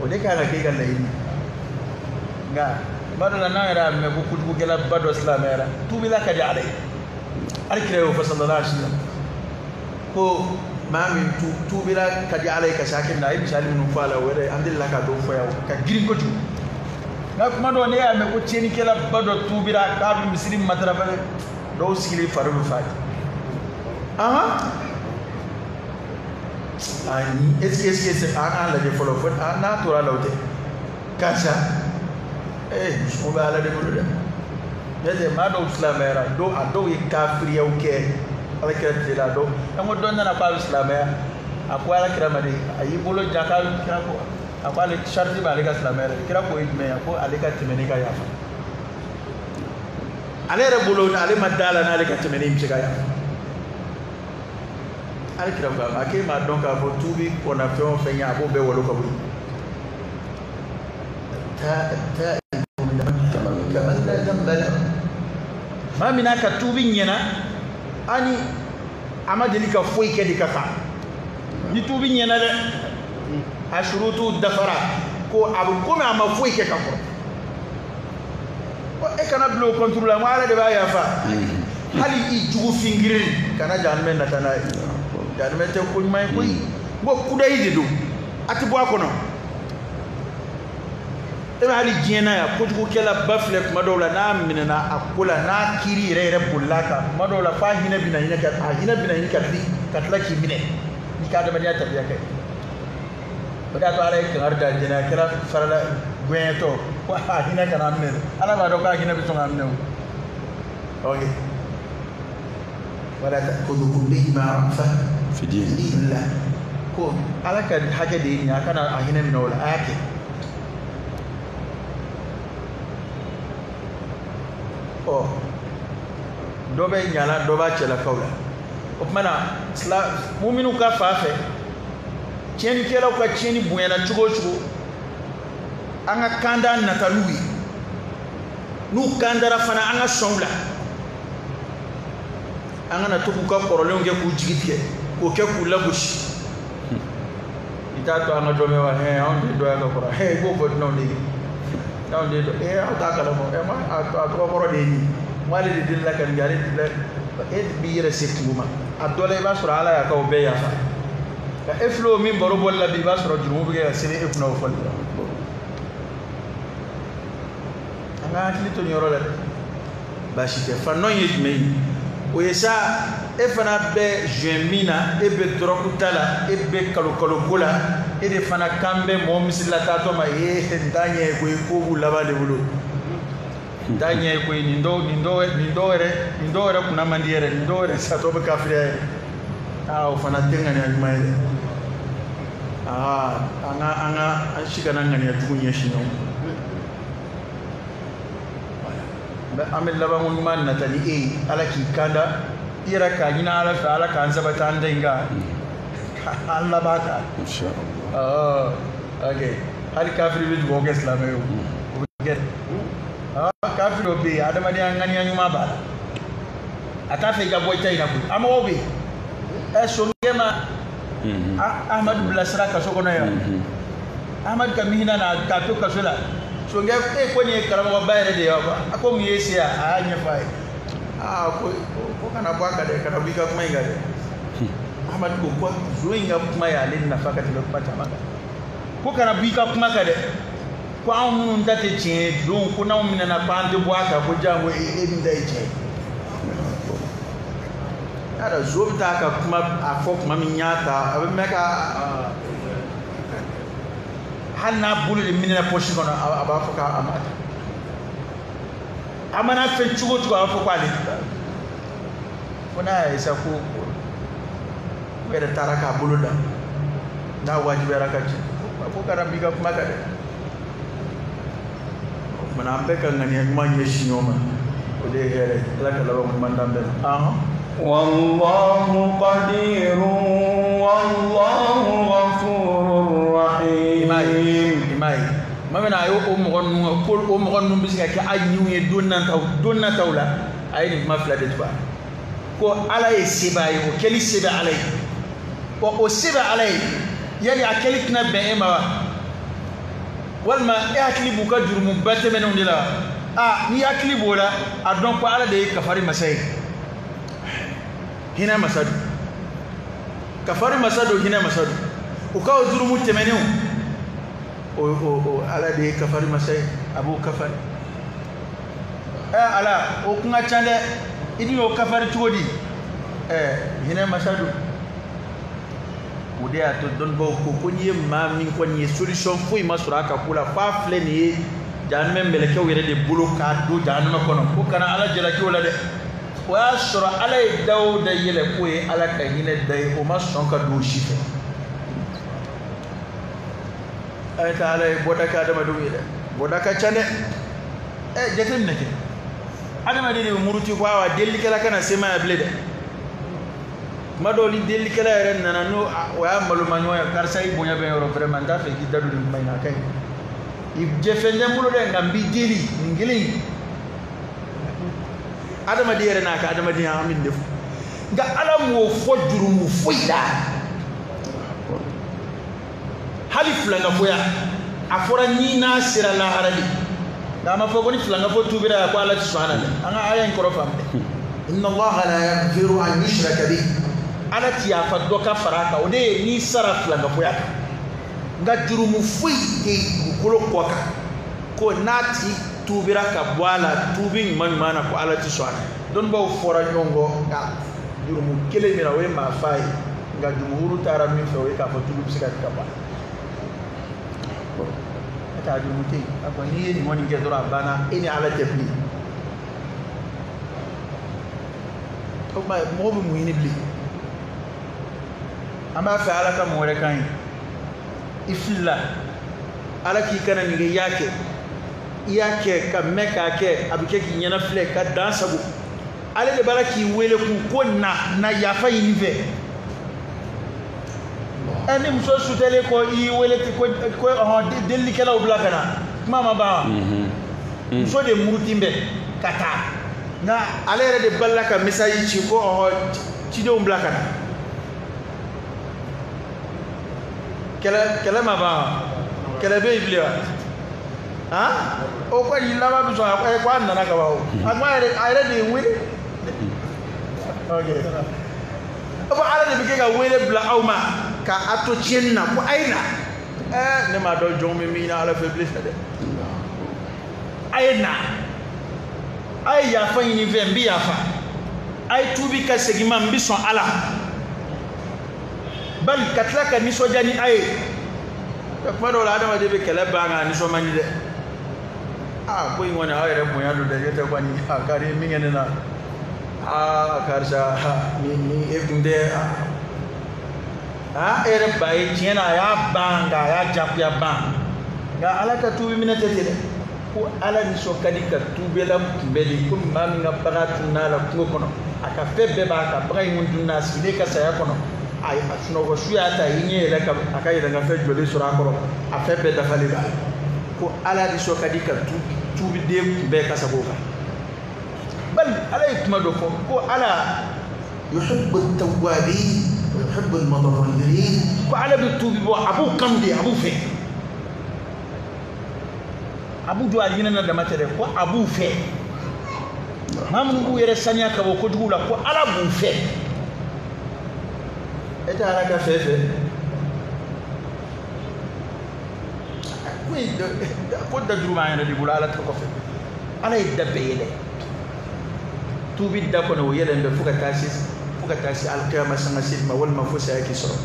o de kan ka kɛ i ka laɲini nka tuma dɔ la n'an yɛrɛ y'a mɛn ko kojugukɛlaba dɔ silamɛyara tuubila ka di ala ye hali kira y'o fɔ sallallahu alaihi wa sallam ko maa min tuubila ka di ala ye ka se hakɛ min na a ye misali minnu fɔ a la o yɛrɛ an delila ka dɔw fɔ yan ka girin kojugu nka kuma dɔ ne y'a mɛn ko tiɲɛnikɛlaba dɔ tuubira k'a bɛ misiri matarafa dɛ dɔw sigilen fari bɛ fa ahan Ani est-ce que an k'a lajɛ fɔlɔ fo n'a tora la o tɛ karisa dusukun bɛ Ala de bolo dɛ. N'o tɛ maa dɔw silamɛyara dɔw a dɔw ye kafiriyaw kɛ Ala kira tile la dɔw an ko dɔ nana k'a bɛ silamɛya a ko Ala kira ma de a y'i bolo jan k'a kira ko a ko ale sariti b'ale ka silamɛya la kira ko ye jumɛn ye a ko ale ka tɛmɛ ne ka yafa ale yɛrɛ bolo ale ma da la n'ale ka tɛmɛ ne bɛ se ka yafa Ala kira ko a ma k'e m'a dɔn k'a fɔ tuubi kɔnna fɛn o fɛn ɲɛ a b'o bɛɛ walo ka bɔ yen. Maa min n'a ka tuubi ɲɛna ani a ma deli ka foyi kɛ de ka kan ni tuubi ɲɛna dɛ a surutu dafara ko a bɛ komi a ma foyi kɛ ka kɔrɔ e kana bila o kɔnturu la n ko Ala de b'a yafa hali i jugu fingirin kana jahanamɛ nata n'a ye jahanamɛ tɛ ko ɲuman ye koyi n ko kudayi de don a tɛ bɔ a kɔnɔ e bɛ hali diɲɛ na yan kojugukɛla ba filɛ kuma dɔw la n'a minɛna a ko la n'a kiiri yɛrɛ yɛrɛ bolila a kan kuma dɔw la f'a hinɛ bɛna ɲini ka a hinɛ bɛna ɲini ka tila k'i minɛ n'i ka adamadenya tabiya kɛ o de y'a to Ala ye kangari da jɛnɛyakɛla farala gɛɲɛtɔ ko a hinɛ kana minɛ dɛ Ala b'a dɔn k'a hinɛ bɛ sɔn k'a minɛ o. Ok wala ta'khudhukum bihima ra'fa fi dinillah ko Ala ka hakɛ de ye nin ye a kana a hinɛ minɛ o la a y'a kɛ. Ɔ dɔ bɛ ɲala dɔ b'a cɛlakaw la o tuma na muminu ka fan fɛ tiɲɛnikɛlaw ka tiɲɛni bonyana cogo o cogo an ka kanda nata n'u ye n'u kandara fana an ka sɔn u la an kana to k'u ka kɔrɔlenw kɛ k'u jigi tigɛ k'o kɛ k'u lagosi i t'a to an ka dɔ mɛn wa hɛn anw de dɔ y'a ka kɔrɔ hɛn i b'o fɔ dunanw de ye anw de dɔ aw t'a kalama a tɔgɔ kɔrɔ de ye nin ye n ko ale de delila ka nin kɛ ale delila e b'i yɛrɛ se kungo ma a dɔ la i b'a sɔrɔ Ala y'a ka o bɛɛ yafa nka e filɛ o min baro bɔli la bi i b'a sɔrɔ jurumu bɛ kɛ ka sɛbɛn e kunna o fɔli la an ka hakili to nin yɔrɔ la dɛ baasi tɛ fanɔ ye jumɛn ye o ye sa e fana bɛ joint min na e bɛ dɔrɔgu ta la e bɛ kalo ko la e de fana kan bɛ mɔgɔ misila taatɔ ma ee n t'a ɲɛ ye koyi ko b'u laban de bolo n t'a ɲɛ ye koyi nin dɔw yɛrɛ kunna man di yɛrɛ nin dɔw yɛrɛ satɔ bɛ kafiriya yɛrɛ aa o fana tɛ ŋaniya ɲuman ye dɛ aa an ka an si kana ŋaniya jugu ɲɛsin ɲɔgɔn ma an bɛ labanko ɲuman nata ni e ye Ala k'i kanda i yɛrɛ k'a ɲini Ala fɛ Ala k'an sabati an da in kan k'an laban kan ok hali kafiri bɛ dugawu kɛ silamɛ ye o bɛ kɛ kafiri dɔ bɛ yen adamadenya ŋaniya ɲuman b'a la a t'a fɛ i ka bɔ i ta in na koyi a mɔgɔw bɛ yen sonkɛ ma Ahmadu bilasira kaso kɔnɔ yan Ahmadu ka mihina na k'a to kaso la sonkɛ e ko nin ye karamɔgɔba yɛrɛ de ye wa a ko mun ye se yan a y'a ɲɛfɔ a ye aa ko kana bɔ a kan dɛ kana bɔ i ka kuma in kan dɛ Ahmadu ko zon in ka kuma y'ale nafa ka tɛmɛ kuma caman kan ko kana bɔ i ka kuma kan dɛ ko anw minnu ta tɛ tiɲɛ ye don ko n'anw minɛna ko an tɛ bɔ a kan ko janko e min ta ye tiɲɛ ye y'a dɔn zon bɛ taa ka kuma a fɔ kuma min y'a ta a bɛ mɛn ka hali n'a bolo de minɛna pɔsi kɔnɔ a b'a fɔ k'a ma ta a mana fɛn cogo o cogo a b'a fɔ k'ale fo n'a y'a ye sa ko o yɛrɛ taara k'a bolo da n'a wajibiyara ka ci ko kana b'i ka kuma kan dɛ o tuma na an bɛɛ ka ŋaniya ɲuman ɲɛsin ɲɔgɔn ma o de ye hɛrɛ ye Ala ka laban ɲuman d'an bɛɛ ma. Wallahu qadirun wallahu ghafurur rahim. I m'a ye maa min a y'o mɔgɔ ninnu ko o mɔgɔ ninnu bɛ se ka kɛ a ɲinw ye don nataw la a ye nin kuma fila de tugu ko Ala ye sebaa ye o kɛli se bɛ Ala ye wa o se bɛ Ala ye yali a kɛli tɛna bɛn e ma wa walima e hakili b'u ka jurumuba tɛmɛnenw de la wa aa n'i hakili b'o la a dɔn ko Ala de ye kafari masa ye hinɛ masa don kafari masa don hinɛ masa don u ka o jurumu tɛmɛnenw o Ala de ye kafari masa ye a b'o kafari Ala o kun ka ca dɛ i dun y'o kafari cogo di hinɛ masa don O de y'a to dɔnnibaaw ko ko n'i ye maa min kɔni ye solution foyi ma sɔrɔ a ka ko la f'a filɛ nin ye jahanama mɛlɛkɛw yɛrɛ de bolo k'a don jahanama kɔnɔ ko kana Ala jalaki o la dɛ. O y'a sɔrɔ Ala ye da o da yɛlɛ k'o ye Ala ka hinɛ da ye, o ma sɔn ka don o si fɛ. A ye taa Ala ye bɔda kɛ adamadenw ye dɛ, bɔda ka ca dɛ. Ɛ jateminɛ kɛ, adamaden de bɛ muruti ko awa delilikɛla kana se ma yan bilen dɛ. Kuma dɔw ni delilikɛla yɛrɛ nana n'o o y'a maloma ɲɔgɔn ye, karisa i bonya bɛ n yɔrɔ vraiment n t'a fɛ k'i da don nin kuma in na, a ka ɲi. I jɛfɛn tɛ n bolo dɛ, nka n b'i deli nin kelen in. Adamaden yɛrɛ n'a ka adamadenya an bɛ nin de fɔ, nka Ala m'o fɔ jurumu foyi la, hali filankafoya a fɔra ni n'a sera lahara de, nka a ma fɔ ko ni filankafo tubira yan ko Ala ti sɔn a la dɛ. An ka aya in kɔrɔ faamu dɛ. Inna Allaha la yaghfiru an yushraka bihi. Ala ti yafa dɔ ka fara a kan, o de ye n'i sara filankafoya kan. Nka jurumu foyi tɛ dugukolo kɔ kan ko n'a ti tubira ka bɔ a la tubi ɲuman ɲuman na ko Ala ti sɔn a la. Dɔnnibaaw fɔra ɲɔgɔn kɔ nka jurumu kelen min na o ye maa fa ye, nka jumhuru taara min fɛ o ye k'a fɔ tubi bɛ se ka kɛ ka bɔ a la. E t'a jurumu tɛ yen, a ko n'i ye nin kɔni kɛ dɔrɔn a banna, e ni Ala tɛ bilen. O tuma mɔgɔ bɛ mun ɲini bilen? An b'a fɛ Ala ka mun wɛrɛ k'an ye? I filila, Ala k'i kana nin kɛ, i y'a kɛ, i y'a kɛ ka mɛn k'a kɛ, a bɛ kɛ k'i ɲɛna filɛ ka dan sago. Ale de b'a la k'i wele kun ko na na yafa ɲini fɛ. Ɛ ni muso sutɛlen kɔ i y'i wele ten ko ko ɔhɔn delilikɛlaw bila ka na, kuma ma ban wa? Muso de muruti bɛ ka taa, nka ale yɛrɛ de balila ka message ci ko ɔhɔn cidenw bila ka na. Kɛlɛ ma ban wa? Kɛlɛ bɛ yen bilen wa? Han? O kɔni laban bɛ sɔn a ko a nana ka ban o. A ko a yɛrɛ de ye n wele. Ok. O fɔ Ala de bɛ kɛ ka wele bila aw ma ka a to tiɲɛni na ko a ye na. Ɛɛ ne m'a dɔn jɔn bɛ min ɲini Ala fɛ bilen dɛ. A ye na. A ye yafa ɲini n fɛ, n bɛ yafa. A ye tuubi ka segin n ma, n bɛ sɔn Ala. Bali ka tila ka nisɔndiya ni a ye. Kuma dɔw la adamaden bɛ kɛlɛ ban nka a nisɔn man di dɛ. Aa ko in kɔni aw yɛrɛ bonya don dɛ, ne tɛ kɔni a ka di min kɛ ne na. Aa karisa ni e kun tɛ aa e yɛrɛ ba ye tiɲɛ na a y'a ban nka a y'a jagoya ban. Nka Ala ka tuubi minɛ tɛ ten dɛ. Ko Ala nisɔn ka di ka tuubila kunbɛn de, komi maa min ka bagan tununna la kungo kɔnɔ, a ka fɛn bɛɛ b'a kan, bagan in kun tununna a sigilen ka saya kɔnɔ. A sunɔgɔ su y'a ta i ɲɛ yɛlɛ ka a ka yɛlɛnkanfɛn jɔlen sɔrɔ a kɔrɔ, a fɛn bɛɛ dafalen b'a la. Ko Ala nisɔn ka di ka tuubiden kunbɛn ka sago kan. Bali Ala ye kuma dɔ fɔ ko Ala yuhibbu at-tawwabin wa yuhibbu al-mutatahhirin. Ko Ala bɛ tuubi bɔ, a b'u kanu de, a b'u fɛ. A b'u don alijinɛ na dama tɛ dɛ, ko a b'u fɛ. Maa minnu b'u yɛrɛ saniya ka bɔ kojugu la, ko Ala b'u fɛ. E tɛ Ala ka fɛ fɛ. Ko dajuru b'an yɛrɛ de bolo Ala tɛ kɔfɛ. Ala ye da bɛɛ yɛlɛ. Tuubi da kɔnɔ o yɛlɛn bɛ fo ka taa se alikiyama sanga seli ma, walima fo saya k'i sɔrɔ.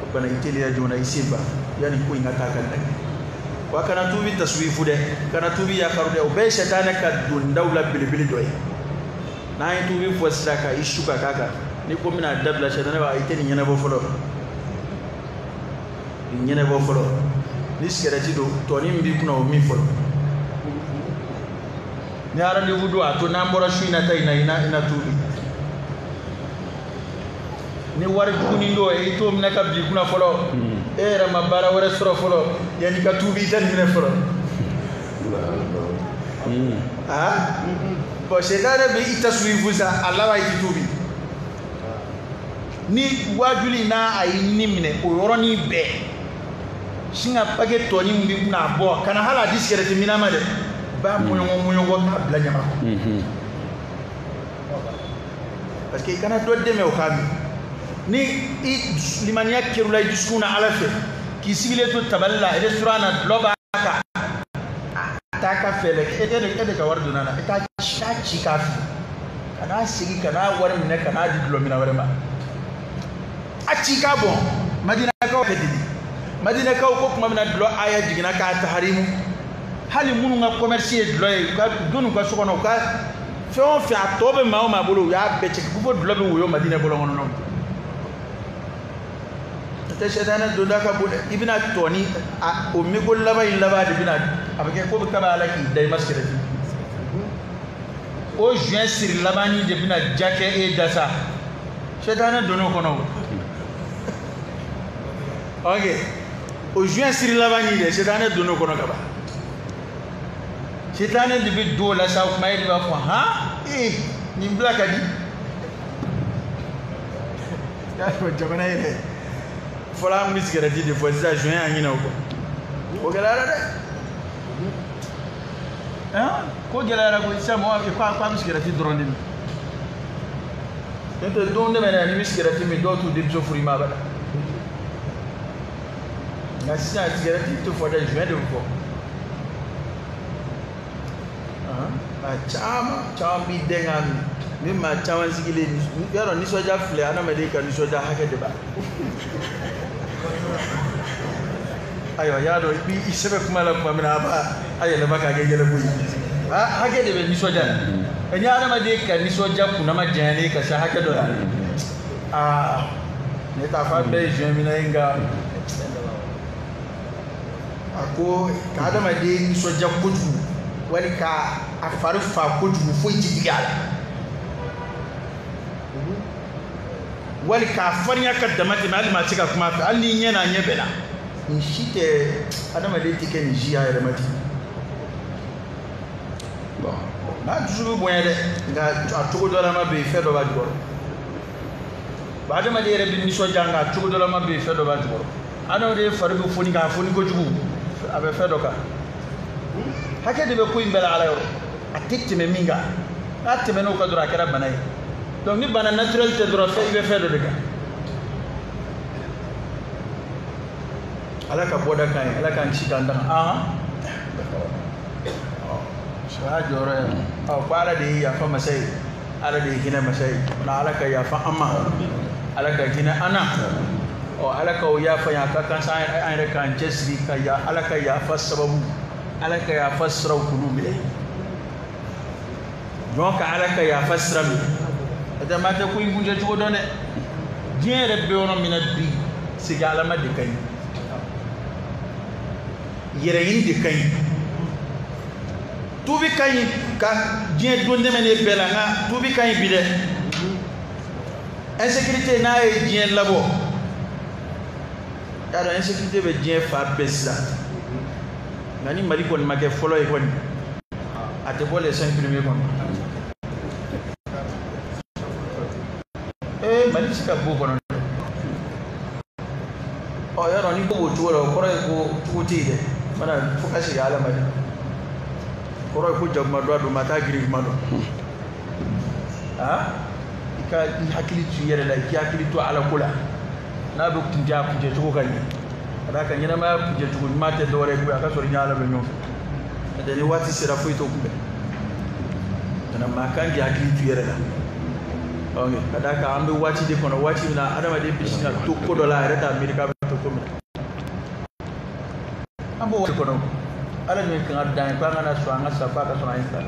O bana i teliya joona i sen ban yanni ko in ka taa ka lajɛ. Wa kana tuubi taswifu dɛ, kana tuubi yakaru dɛ, o bɛɛ ye sɛtanɛ ka dondaw la belebele dɔ ye. N'an ye tuubi fɔ sisan ka i su ka k'a kan, ni ko n bɛna dabila sɛtanɛ b'a i tɛ nin ɲɛnabɔ fɔlɔ. Nin ɲɛnabɔ fɔlɔ. Ni sigɛrɛti don, tɔni min b'i kunna o min fɔlɔ. Ni rendez-vous don, a to n'an bɔra su in na ta in na i na tuubi. Ni wari jugunin don, i t'o minɛ ka bin i kunna fɔlɔ. E yɛrɛ ma baara wɛrɛ sɔrɔ fɔlɔ, yanni ka tuubi i tɛ nin minɛ fɔlɔ. Ah? Bon, sɛtanɛ bɛ i taswifu sa, a laban i ti tuubi. Ni wajuli n'a a y'i ni minɛ o yɔrɔnin bɛɛ, sin ka paquet tɔni min b'i kunna a bɔ, kana hali a di sigɛrɛti minna ma dɛ, b'a mɔɲɔgɔn mɔɲɔgɔn k'a bila ɲama kɔnɔ. Parce que i kana dɔ dɛmɛ o k'a min. Ni i limaniya kɛr'u la i dusukun na Ala fɛ, k'i sigilen to tabali la restaurant na, dulɔ b'a kan, a t'a ka fɛɛrɛ kɛ, e de ka wari donna na, i t'a ci k'a fili, ka n'a segin ka n'a wari minɛ ka n'a di dulɔ minna wɛrɛ ma. A ci k'a bɔn. Madinakaw kɛ didi. Madinakaw ko tuma min na dulɔ aya jiginna k'a taharimu. Hali minnu ka commerce ye dulɔ ye, u ka don u ka so kɔnɔ, u ka fɛn o fɛn a tɔ bɛ maa o maa bolo, u y'a bɛɛ cɛ ko fo dulɔ bɛ woyo Madinɛ bɔlɔn kɔnɔ. Tɛ sɛtanɛ donda ka bon dɛ. I bɛna tɔ ni a o meko laban in laban de bɛna a bɛ kɛ ko bɛ kaba ala k'i da i ma sigɛrɛti. O juin siri labanni de bɛna ja kɛ e da sa. Sɛtanɛ donn'o kɔnɔ o. Ok, o juin siri labanni de sɛtanɛ donn'o kɔnɔ ka ban. Sɛtanɛ de bɛ don o la sa, o kuma e de b'a fɔ han ee nin bila ka di. Y'a fɔ jamana yɛrɛ. Fɔlɔ an bɛ sigɛrɛti de fɔ sisan juin y'an ɲinɛ o kɔ. O gɛlɛyara dɛ. Ko gɛlɛyara koyi sisan mɔgɔ ko a bɛ sigɛrɛti dɔrɔn de min. N'o tɛ don tɛmɛnen n'i bɛ sigɛrɛti min dɔw t'u denmuso furu i ma abada. Nka sisan sigɛrɛti tɛ fɔ dɛ, juin de bɛ fɔ. Maa caman caman b'i dɛn k'a min. Ni maa caman sigilen y'a dɔn nisɔndiya filɛ adamaden ka nisɔndiya hakɛ de b'a la. Ayiwa y'a dɔn i b'i sɛbɛ kuma la tuma min na a b'a a yɛlɛma k'a kɛ yɛlɛko ye. Hakɛ de bɛ nisɔndiya la. Ni adamaden ka nisɔndiya kunnama janyalen ka se hakɛ dɔ la, aa ne t'a fɔ a bɛɛ ye juin minɛ ye nka a ko ka adamaden nisɔndiya kojugu wali ka a fari fa kojugu foyi ti jigin a la. Wali k'a farinya ka dama tɛmɛ hali maa tɛ se ka kuma a fɛ hali n'i ɲɛ n'a ɲɛ bɛnna. Nin si tɛ adamaden tɛ kɛ nin si y'a yɛrɛ ma ten. N'a dusu bɛ bonya dɛ, nka a cogo dɔ lama bɛ yen fɛn dɔ b'a jukɔrɔ. Bon adamaden yɛrɛ bɛ nisɔndiya nka a cogo dɔ lama bɛ yen fɛn dɔ b'a jukɔrɔ. Adamaden fari bɛ foni k'a foni kojugu a bɛ fɛn dɔ kan. Hakɛ de bɛ ko in bɛɛ la ala yɔrɔ. A tɛ tɛmɛ min kan. N'a tɛmɛn'o kan dɔrɔn a kɛra bana ye. Donc ni bana naturel tɛ dɔrɔn fɛn i bɛ fɛn dɔ de kan. Ala ka bɔda kan ye, ala k'an ci k'an daga. O y'a jɔyɔrɔ ye. Ɔ ko ala de ye yafa masa ye, ala de ye hinɛ masa ye. Na ala ka yafa an ma, ala ka hinɛ an na. Ɔ ala ka o yafa ye, a ka kan sa an yɛrɛ k'an cɛsiri ka ya ala ka yafa sababu, ala ka yafa siraw k'olu minɛ. Jɔn ka ala ka yafa sira minɛ. N'o tɛ maa tɛ ko in kuncɛ cogo dɔn dɛ. Diɲɛ yɛrɛ bɛ yɔrɔ min na bi, segin ala ma de ka ɲi. Yɛrɛɲini de ka ɲi. Tubi ka ɲi ka diɲɛ don tɛmɛnen bɛɛ la, nka tubi ka ɲi bi dɛ. Insécurité n'a ye diɲɛ labɔ, y'a dɔn insécurité bɛ diɲɛ fan bɛɛ sisan. Nka ni Mali kɔni ma kɛ fɔlɔ ye kɔni, a tɛ bɔ les 5 premiers kɔnɔ. Mali bɛ se ka b'o kɔnɔ dɛ. Ɔ y'a dɔn ni ko b'o cogo la, o kɔrɔ ye ko cogo tɛ yen dɛ. Mana fo ka segin ala ma dɛ. Kɔrɔ ye ko jakuma dɔ a don, maa t'a girin kuma dɔn. I ka i hakili to i yɛrɛ la, i k'i hakili to ala ko la. N'a bɛ kuncɛ a kuncɛ cogo ka ɲɛ. Ka d'a kan ɲɛnamaya kuncɛ cogo ɲuman tɛ dɔwɛrɛ ye koyi, a ka sɔrɔ i ni ala bɛ ɲɔgɔn fɛ. N'o tɛ ni waati sera foyi t'o kunbɛn. Nka maa kan k'i hakili to i yɛrɛ la. Ka d'a kan an bɛ waati de kɔnɔ, waati min na adamaden bɛ sin ka to ko dɔ la a yɛrɛ t'a miiri k'a bɛ to ko min na. An b'o waati kɔnɔ. Ala min kan ka dan ye ko an kana sɔn an ka sa f'a ka sɔrɔ an ye sa.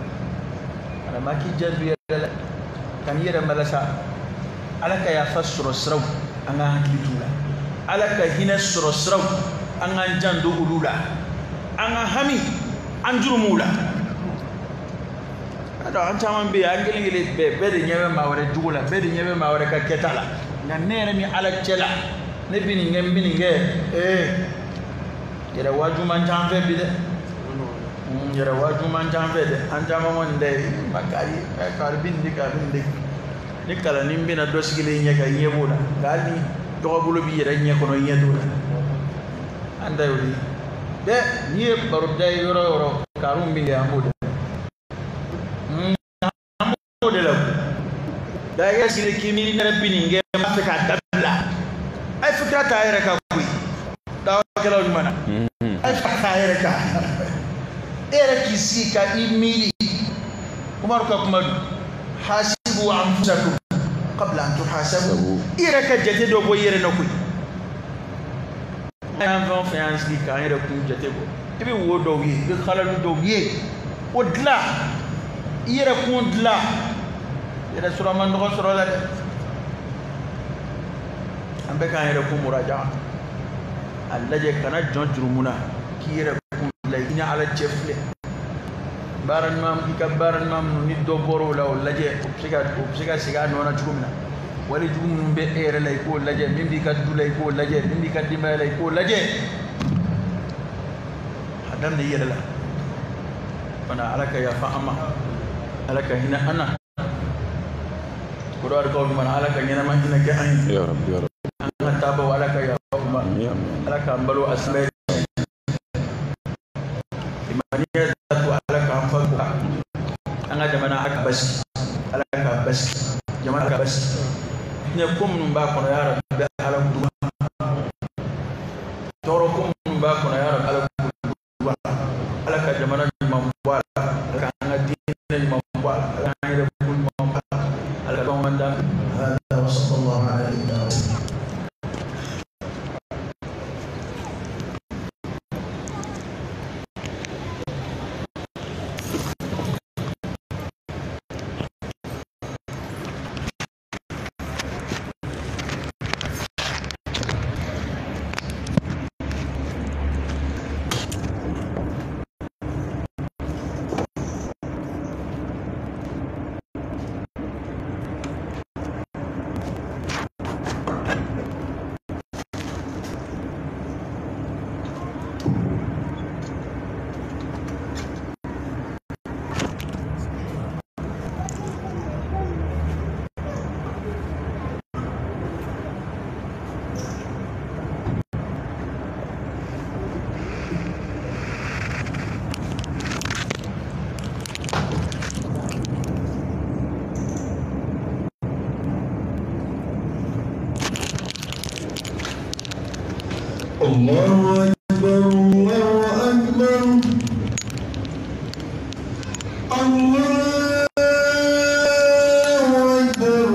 Kana maa k'i janto i yɛrɛ la, ka n'i yɛrɛ malasa. Ala ka yafa sɔrɔ siraw an ka hakili t'u la. Ala ka hinɛ sɔrɔ siraw an k'an janto olu la. An ka hami an jurumuw la. An caman bɛ yen, an kelen kelen bɛɛ de ɲɛ bɛ maa wɛrɛ jugu la, bɛɛ de ɲɛ bɛ maa wɛrɛ ka kɛta la. Nka ne yɛrɛ ni ala cɛ la, ne bɛ nin kɛ, n bɛ nin kɛ. Yɛrɛ waaju man ca an fɛ bi dɛ. Yɛrɛ waaju man ca an fɛ dɛ. An caman kɔni tɛ ma kari kari bɛ nin de kɛ, a bɛ nin de kɛ. Ni kalanni bɛna dɔ sigilen ɲɛ kan, i ɲɛ b'o la. Nka hali ni dɔgɔbolo b'i yɛrɛ ɲɛ kɔnɔ, i ɲɛ t'o la. An ta y'o de ye. Dɛ n'i ye baroda ye yɔrɔ o yɔrɔ, kariw bɛ kɛ, an b'o de. An b'o de la. Da i ka sigi k'i miiri ne yɛrɛ bɛ nin kɛ, n b'a fɛ k'a dabila. A ye fikira ta a yɛrɛ kan koyi. Dawakɛlaw ɲuman na. A ye fikira ta a yɛrɛ kan. E yɛrɛ k'i sigi ka i miiri. Umaru ka kuma don. Hasibu anfusakum qabla an tuhasabu. I yɛrɛ ka jate dɔ bɔ i yɛrɛ la koyi. An fɛn o fɛn y'an sigi k'an yɛrɛ kun jate bɔ, i bɛ wo dɔw ye, i bɛ xalalu dɔw ye, o dilan, i yɛrɛ kun dilan. Yɛrɛ sɔrɔ man nɔgɔ sɔrɔ la dɛ. An bɛ k'an yɛrɛ kun muraja, a lajɛ kana jɔn jurumu na k'i yɛrɛ kun dilan, i ni Ala cɛ filɛ. Baara ɲuman, i ka baara ɲuman minnu ni dɔ bɔra o la, o lajɛ, o bɛ se ka segin a nɔ na cogo min na. Wale jugu minnu bɛ e yɛrɛ la, i k'o lajɛ. Min b'i ka du la, i k'o lajɛ. Min b'i ka denbaya la, i k'o lajɛ. A daminɛ i yɛrɛ la fana. Ala ka yafa an ma, Ala ka hinɛ an na. Kɔrɔwarikaw ɲuman, Ala ka ɲɛnama hinɛ kɛ an ye. Ya Rabbi, ya Rabbi. An ka taabaw, Ala ka yafa u ma. Ala k'an balo a sɛbɛ. Limaniya to, Ala k'an fa ko. An ka jamana, Ala ka basigi, Ala ka basigi jamana, Ala ka basigi. Fitinɛ ko minnu b'a kɔnɔ, ya Rabbi, Ala k'u ma. Tɔɔrɔ ko minnu b'a kɔnɔ, ya Rabbi, Ala k'u ma. Ala ka jamana ɲuman bɔ a la, Ala k'an ka diinɛ ɲuman bɔ a la, Ala k'an yɛrɛ ko ɲuman bɔ a la, Ala ka bamanan dan. هذا وصلى الله على نبينا. الله أكبر الله أكبر الله أكبر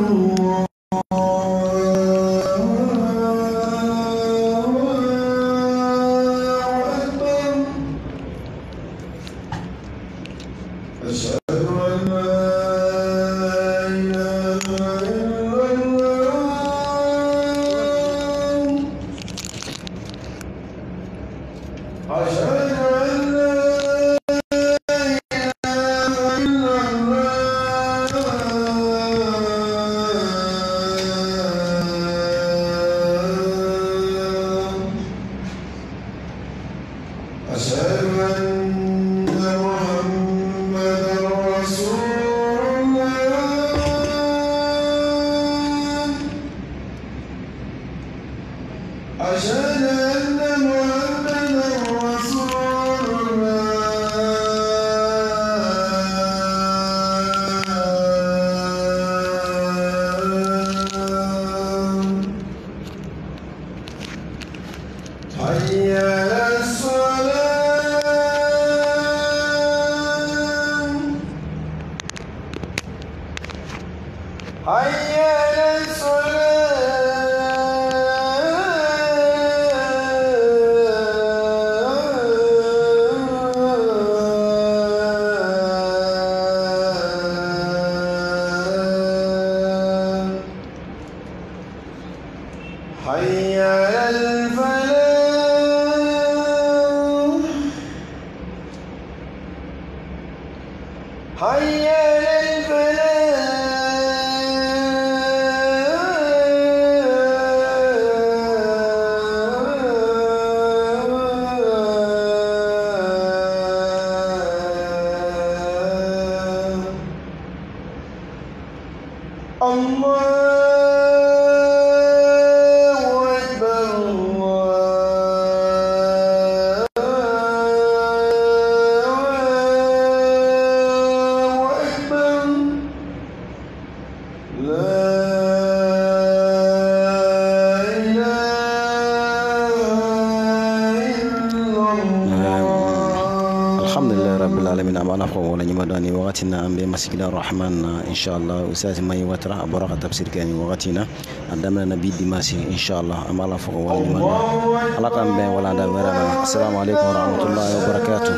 الله أكبر أشهد أن لا إله إلا الله أشهد أن لا إله إلا الله أشهد أن محمدا رسول الله أشهد أن محمدا رسول الله حي على الصلاة حي على الصلاة حي على الفلاح حي على الفلاح الله أكبر الله Rabbil alamin. An b'Ala fo waleɲuman dɔn nin wagati na. An bɛ Masjid Rahman na, inshallah. Ustaz Mahi Watara, a bɔra ka tafsir kɛ nin wagati na. A daminɛna bi dimanche, inshallah. An b'Ala fo waleɲuman dɔn. Ala k'an bɛn walanda wɛrɛ ma. Assalamu alaikum warahmatullahi wabarakatuh.